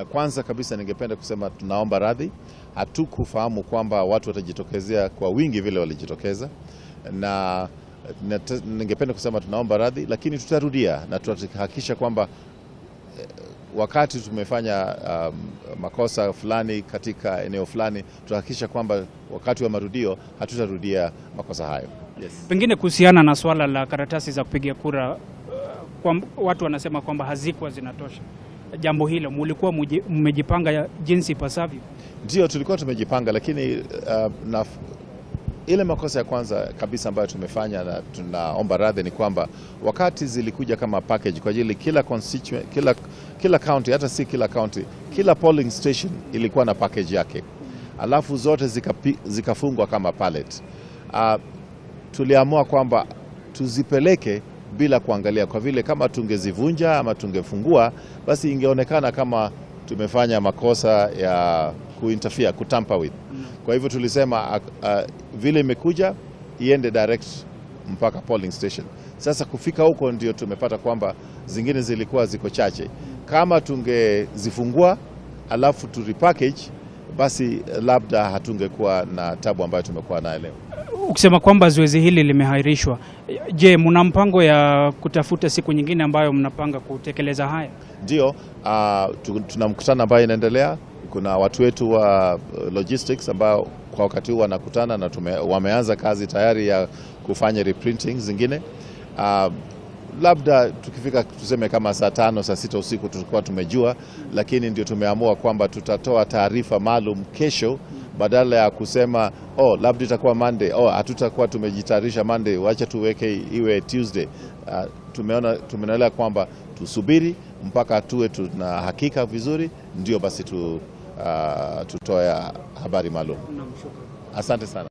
Kwanza kabisa ningependa kusema tunaomba radhi. Hatukufahamu kwamba watu watajitokezea kwa wingi vile walijitokeza, na ningependa kusema tunaomba radhi, lakini tutarudia na tutahakikisha kwamba wakati tumefanya makosa fulani katika eneo fulani, tutahakikisha kwamba wakati wa marudio hatutarudia makosa hayo. Yes. Pengine kuhusiana na swala la karatasi za kupiga kura, kwa watu wanasema kwamba hazikuwa zinatosha. Jambo hilo mulikuwa mmejipanga jinsi ipasavyo? Ndio, tulikuwa tumejipanga, lakini ile makosa ya kwanza kabisa ambayo tumefanya na tunaomba radhi ni kwamba wakati zilikuja kama package kwa ajili kila constituent, kila county, hata si kila county, kila polling station ilikuwa na package yake, alafu zote zikafungwa kama pallet. Tuliamua kwamba tuzipeleke bila kuangalia, kwa vile kama tungezivunja ama tungefungua basi ingeonekana kama tumefanya makosa ya kuinterfere, kutamper with. Kwa hivyo tulisema vile imekuja iende direct mpaka polling station. Sasa kufika huko ndio tumepata kwamba zingine zilikuwa ziko chache. Kama tungezifungua alafu tu repackage, basi labda hatungekuwa na tabu ambayo tumekuwa nayo leo. Ukisema kwamba zoezi hili limehairishwa, je, mna mpango ya kutafuta siku nyingine ambayo mnapanga kutekeleza haya? Ndio, tuna mkutano ambayo inaendelea. Kuna watu wetu wa logistics ambao kwa wakati huu wanakutana na wameanza kazi tayari ya kufanya reprinting zingine. Labda tukifika tuseme kama saa 5 saa 6 usiku tutakuwa tumejua, lakini ndio tumeamua kwamba tutatoa taarifa maalum kesho badala ya kusema oh, labda itakuwa Monday, oh, hatutakuwa tumejitayarisha Monday, wacha tuweke iwe Tuesday. Tumeonelea kwamba tusubiri mpaka tuwe tuna hakika vizuri, ndio basi tutoe habari maalum. Asante sana.